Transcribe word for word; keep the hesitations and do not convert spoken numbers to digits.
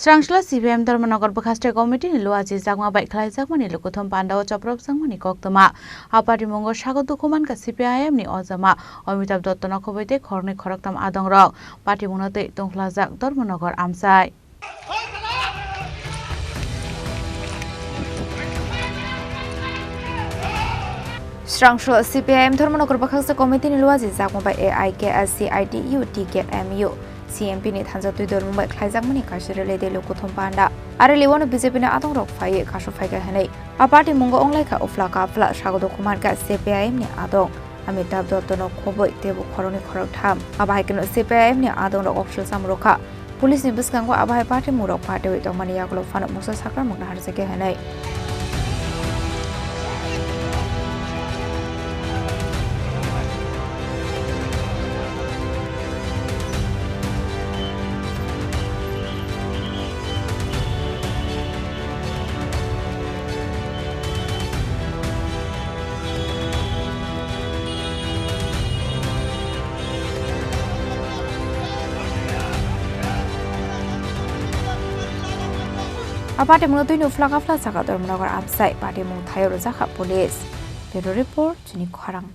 Srangsla C P I M Dharmanagar bwkhaste committee ni luachi jakma bai khlaijakmani lukuthum pandao chopropjakmani koktwma. A party mungo sago dukhu mankha C P I M ni ojama Amitabh Dotto no khoboi tei khoroknwi khoroktham adongrok. Party mungno twi tongkhlajak Dharmanagar amchai. Srangsla C P I M Dharmanagar bwkhaksa committee ni luachi jakma bai A I K S C I T U, T K M U, C M P ni thansa twi dormung bai khlaijakmani kaisa rally tei lukuthum panda. A rally o no B J P ni adongrok phaiwi kasu phaikha hwnwi. A party mungo wnglaikha uphla kaphla sago dukhu mankha C P I M ni adong Amitabh Dotto no khoboi teibo khoroknwi khoroktham. Abo hai kheno C P I M ni adongrok oksil chamrokha. Police ni bwskango abo hai party mungrok party wi tongmani yagulo phano mungsa sakra mungna harjakya hwnwi. A party mungno twi no phlaka phla saka Dharmanagar amchai party mung thaio rwjakha police. Bureau report, chini khorang.